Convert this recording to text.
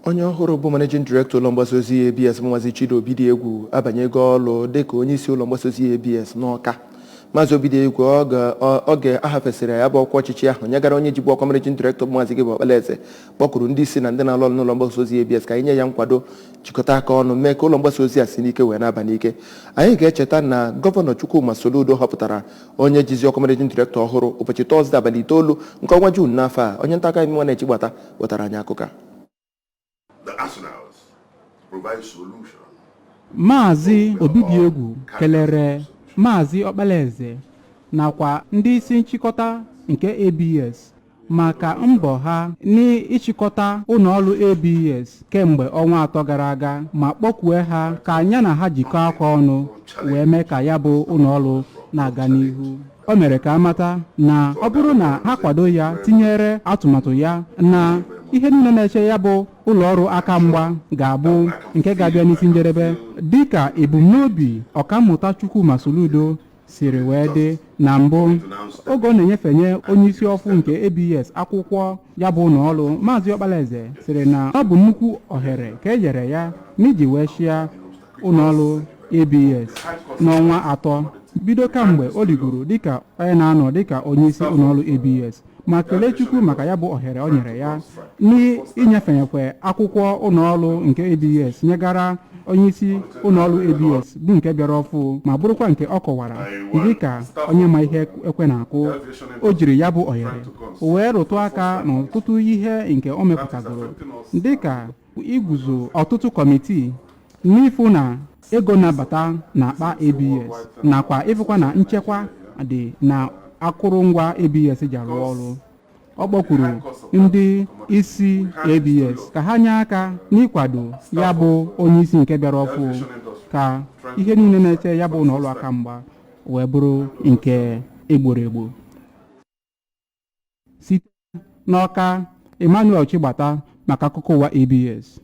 Onye ọhụrụ bụ managing director ụlọ mgbasa ozi ABS bụ Maazị Chidi Obidiegwu abanyego ọlụ dịka onye isi ụlọ mgbasa ozi ABS n'Ọka. Maazị Obidiegwu, oge ahafesịrị ya bụ ọkwa ọchịchị ahụ nyegara onye jibu ọkwa managing director bụ Maazị Gabe Okpalaeze, kpọkuru ndị isi na ndị na-alụ ọrụ n'ụlọ mgbasa ozi ABS ka anyị nye ya nkwado, jikọta aka ọnụ mee ka ụlọ mgbasa ozi a si n'ike wee na-aba n'ike. Anyị ga-echeta na Gọvanọ Chukwuma Soludo họpụtara onye jizi ọkwa managing director ọhụrụ ụbọchị Tọzdee, abalị 9 nke ọnwa Juun n'afọ a. Onye nta akụkọ anyị nwa Chigbata wetara anyị akụkọ a. The arsenals provide solution. Maazị Obidiegwu kelere Maazị Ọkpalaeze nakwa ndị isi nchịkọta nke ABS maka mbọ ha n'ịchịkọta ụlọọrụ ABS kemgbe ọnwa 3 gara aga, ma kpọkwue ha ka ya na ha jikọọ aka ọnụ wee mee ka ya bụ ụlọọrụ na-aga n'ihu. O mere ka amata na ọ bụrụ na ha kwado ya tinyere atụmatụ ya, na ihe niile na-eche ya bụ ụlọọrụ aka mgba ga-abụ nke ga-abịa n'isi njedebe, dịka ebumnobi Ọkammụta Chukwuma Soludo siri wee dị na mbụ. Oge ọ na-enyefenye onyeisi ọfụ nke ABS akwụkwọ ya bụ ụlọọrụ, Maazị Ọkpalaeze sịrị na ọ bụ nnukwu ohere ka e nyere ya n'iji wee chịa ụlọọrụ ABS n'ọnwa 3 bido kamgbe o rigoro dịka onye na-anọ dịka onyeisi ụlọọrụ ABS, ma kelee Chukwu maka ya bụ ohere o nyere ya n'inyefenyekwe akwụkwọ ụlọọrụ nke ABS nyegara onyeisi ụlọọrụ ABS bụ nke bịara ọfụ, ma bụrụkwa nke ọ kọwara dịka onye ma ihe ekwe na-akụ. O jiri ya bụ ohere wee rụtụ aka n'ọtụtụ ihe nke o mepụtagoro, dịka iguzo ọtụtụ kọmitii n'ịfụ na ego na-abata n'akpa ABS, nakwa ịfụkwa na nchekwa dị na akụrụngwa ABS ji arụ ọrụ. Ọ kpọkwuru ndị isi ABS ka ha nye aka n'ịkwado ya bụ onyeisi nke bịara ọfụ, ka ihe niile na-eche ya bụ ụlọọrụ aka mgba wee bụrụ nke egboro egbo. Site n'Ọka, Emmanuel Chigbata maka akụkọ ụwa ABS.